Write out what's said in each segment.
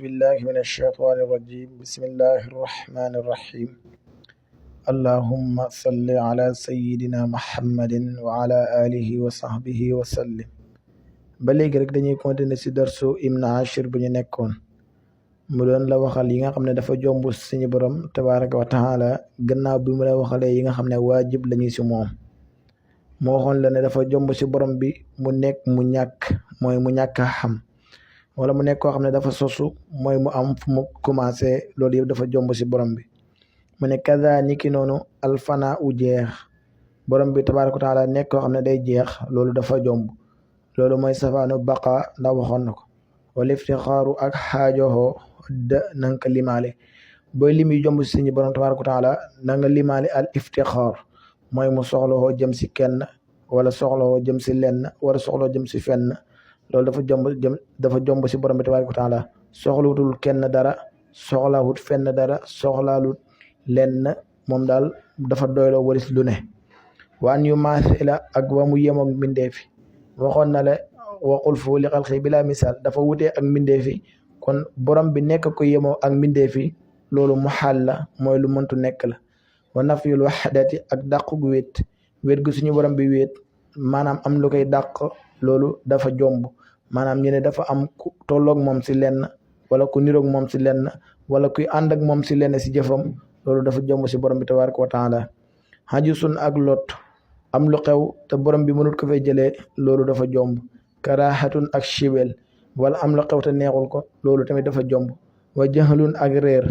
بالله من الشيطان الرجيم بسم الله الرحمن الرحيم اللهم صل على سيدنا محمد وعلى آله وصحبه وسلم ba léegi rek dañuy continuer ci darsu Ibn Ashir bu ñu nekkoon mu doon la waxal yi nga xam ne dafa jomb suñu borom tabaraka wa taala gannaaw bi mu la waxalee yi nga xam ne waajib lañuy ci moom moo waxoon la ne dafa jomb ci borom bi mu nekk mu ñàkk mooy mu ñàkk a xam wala mu nekk koo xam ne dafa sosu mooy mu am fu mu commencé loolu yëpp dafa jomb ci borom bi mu ne kaza niki noonu alfana u jeex borom bi tabaraka wa taala nekk koo xam ne day jeex loolu dafa jomb loolu mooy safaanu baqa ndax waxoon na ko wala iftixaaru ak xaajoxoo da nanga ko limaale booy lim yi jomb ci suñu borom tabaraka wa taala na nga limaale al iftixaar mooy mu soxlawoo jëm ci kenn wala soxlawoo jëm ci lenn wala soxlawoo jëm ci fenn loolu dafa jomb ci borom bi tabaraka wa taala soxlawutul kenn dara soxlawut fenn dara soxlaalut lenn moom daal dafa doyloo walis lu ne waan yu maasila ak wa mu yemoog mbindeefi waxoon na le waqul fu li xalqi bila misaal dafa wutee ak mbindeefi kon borom bi nekk ko yemoo ak mbindeefi loolu muxaal la mooy lu mëntu nekk la wa nafyul waxdati ak dàq gu wéet gu suñu borom bi wéet maanaam am lu koy dàq loolu dafa jomb maanaam ñu ne dafa am ku tolloog moom ci lenn wala ku niroog moom ci lenn wala kuy ànd ak moom ci lenn ci jëfam loolu dafa jomb ci borom bi tabaraka wa taala hajusun ak lot am lu xew te borom bi mënut ko fay jëlee loolu dafa jomb karahatun ak chibel wala am lu xew te neexul ko loolu tamit dafa jomb wa jahlun ak réer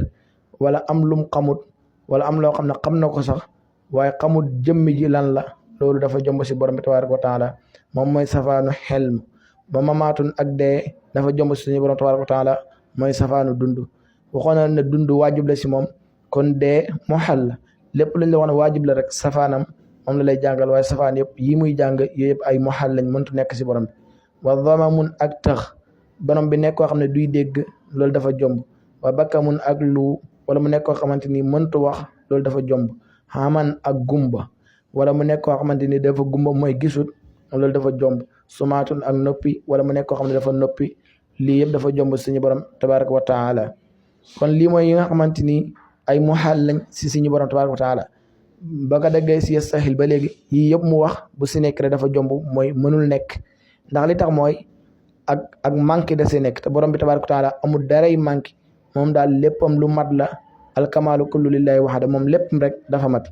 wala am lum xamut wala am loo xam ne xam na ko sax waaye xamut jëmmi ji lan la loolu dafa jomb ci borom bi tabaraka wa taala moom mooy safaanu xelm ba mamaatun ak dee dafa jomb ci suñu borom tabaraka wa taala mooy safaanu dund waxoon na ne dund waajib la ci moom kon dee moo xal la lépp lañ la wax ne waajib la rek safaanam moom la lay jàngal waaye safaan yëpp yi muy jàng yooyu yëpp ay muhal lañ mëntu nekk ci borom bi wa damamun ak tax borom bi nekk koo xam ne duy dégg loolu dafa jomb wa bakkamun ak lu wala mu nekk koo xamante ni mëntu wax loolu dafa jomb xaman ak gumba wala mu nekk koo xamante ni dafa gumba mooy gisut loolu dafa jomb sumaatun ak noppi wala mu nekk koo xam ne dafa noppi lii yëpp dafa jomb suñu borom tabaraka wa taala kon lii mooy yi nga xamante ni ay muhal lañ ci suñu borom tabaraka wa taala ba ka daggay si yastahil ba léegi yii yëpp mu wax bu si nekk rek dafa jomb mooy mënul nekk ndax li tax mooy ak manqué da si nekk te borom bi tabaraka wa taala amul daray manqué moom daal léppam lu mat la alkamaalu kullu lillahi waxda moom lépp rek dafa mat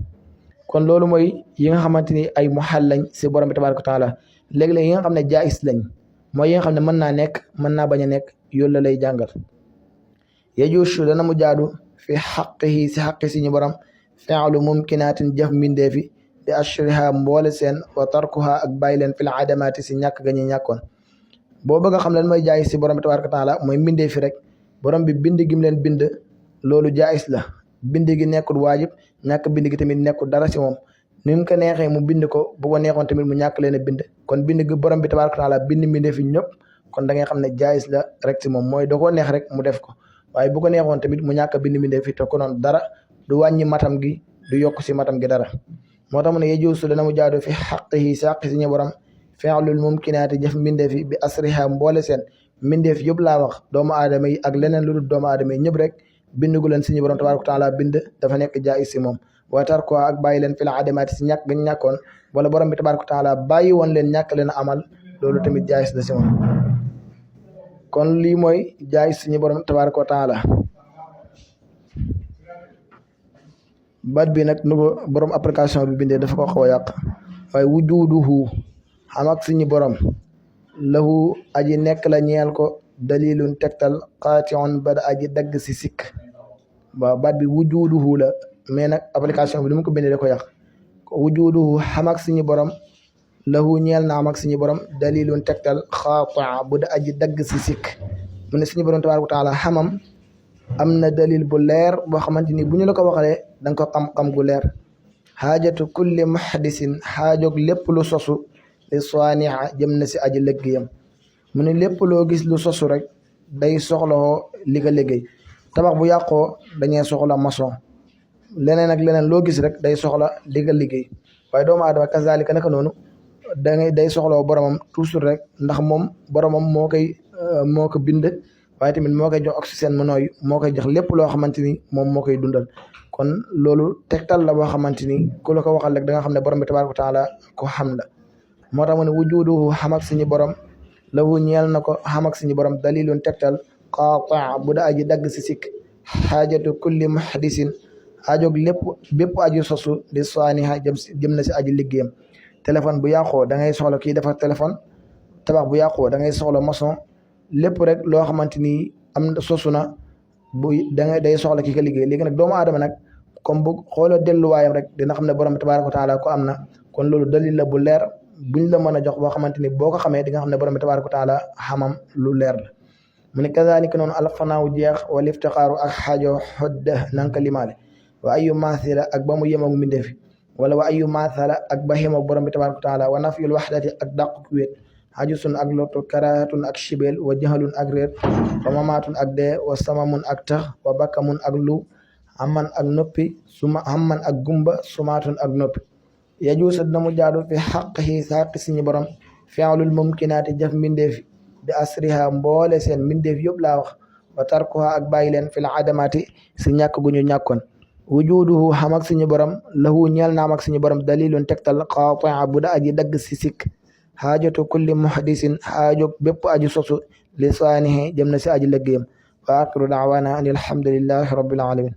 kon loolu mooy yi nga xamante ni ay muhal lañ si borom bi tabaraka wa taala léeg-léeg yi nga xam ne jaayis lañ mooy yi nga xam ne mën naa nekk mën naa bañ a nekk yoolu la lay jàngal yajuusu dana mu jaadu fi xaqihi si xaqi suñu borom fi'lu mumkinaatin jëf mbindeefi bi ashriha mboole seen wa tarkuha ak bàyyi leen fil adamaati si ñàkk ga ñu ñàkkoon boo bëgg a xam lan mooy jaayis si borom bi tabaraka wa taala mooy mbindeefi rek borom bi bind gim leen bind loolu jaayis la bind gi nekkul waajib ñàkk bind gi tamit nekkul dara si moom ni mu ko neexee mu bind ko bu ko neexoon tamit mu ñàkk leen a bind kon bind gi borom bi tabaraka wa taala bind mbindeefi ñëpp kon da ngay xam ne jaayis la rek si moom mooy da koo neex rek mu def ko waaye bu ko neexoon tamit mu ñàkk bind mbindeefi te ko noonu dara du wàññi matam gi du yokk ci matam gi dara moo tax mu ne yejuusu dana mu jaadu fi xaqihi si xaqi suñu borom fi'lul mumkinaati jëf mbindeef yi bi asriha mboole seen mbindeef yëpp laa wax doomu aadama yi ak leneen lu dul doomu aadama yi ñëpp rek bind gu leen suñu borom tabaraka wa taala bind dafa nekk jaayis si moom wa tarko ak bàyyi leen fil adamaati si ñàkk gañ ñàkkoon wala borom bi tabaraka wa taala bàyyi woon leen ñàkk leen amal loolu tamit jaayis la si moom kon lii mooy jaayis suñu borom tabaraka wa taala baat bi nag nu ko borom application bi bindee dafa ko xaw a yàq waaye wujuduhu xam ak suñu borom lahu aji nekk la ñeel ko dalilun tegtal qaati'un ba da aji dagg si sikk waaw baat bi wujuduhu la mais nag application bi ni mu ko bindee da ko yàq wujuduhu xam ak suñu borom lahu ñeel na am ak suñu borom dalilun tegtal qaati' bu da aji dagg si sikk mu ne suñu borom tabaaraka wa taala xamam am na dalil bu leer boo xamante ni bu ñu la ko waxalee da nga ko xam-xam gu leer xaajatu kulli muhdisin xaajog lépp lu sosu li saaniha jëm na si aji liggéeyam mu ne lépp loo gis lu sosu rek day soxlawoo li nga liggéey tabax bu yàqoo dañuy soxla maçon leneen ak leneen loo gis rek day soxla li nga liggéey waaye doomu aadama kazalika naka noonu day soxlawoo boromam toujours rek ndax moom boromam moo ko bind waaye tamit moo koy jox oxygène mu nooy moo koy jox lépp loo xamante ni moom moo koy dundal kon loolu tegtal la boo xamante ni ku la ko waxal rek da nga xam ne borom bi tabaaraka wa taala ko xam la moo tax mu ne wujuduhu xam ak suñu borom lahu ñeel na ko xam ak suñu borom dalilun tegtal qaati bu da aji dagg si sikk xaajatu kulli muhdisin ajoog lépp bépp aju sosu di saaniha jëm na si aji liggéeyam téléphone bu yàqoo da ngay soxla kii defar téléphone tabax bu yàqoo da ngay soxla maçon lépp rek loo xamante ni am sosu na bu da ngay day soxla kii ko liggéey léegi nag doomu aadama nag comme bu xooloo delluwaayam rek dina xam ne borom bi tabaaraka wa taala ko am na kon loolu dalil la bu leer buñ la mën a jox boo xamante ni boo ko xamee di nga xam ne borom bi tabaaraka wa taala xamam lu leer la mu ne kazaalika noonu alfanaaw jeex wal iftixaaru ak xaajo xodda nanka limaale wa ayu maasila ak ba mu yemoog mbindeefi wala wa ayu maasala ak ba yemoog borom bi tabaaraka wa taala wa nafyul waxdati ak dàquk wéet xajusun ak lottu karahatun ak shibeel wa jahalun ak réer wa mamaatun ak dee wa samamun ak tax wa bakkamun ak lu amman ak noppi suma amman ak gumba sumaatun ak noppi yajuusa dina mu jaadu fi xaqihi saaqi suñu borom fi'lul mumkinaati jëf mbindeefi bi asriha mboole seen mbindeef yëpp laa wax wa tarkuha ak bàyyi leen fil adamaati si ñàkk gu ñu ñàkkoon wujuduhu xam ak suñu borom lahu ñeel naam ak suñu borom dalilun tegtal qaatia bu da aji dagg si sikk xaajatu kulli muhdisin xaajo bépp aju sosu li saanihi jëm na si aji liggéeyam wa axiru daawaana an alhamdulillahi rabbil alamin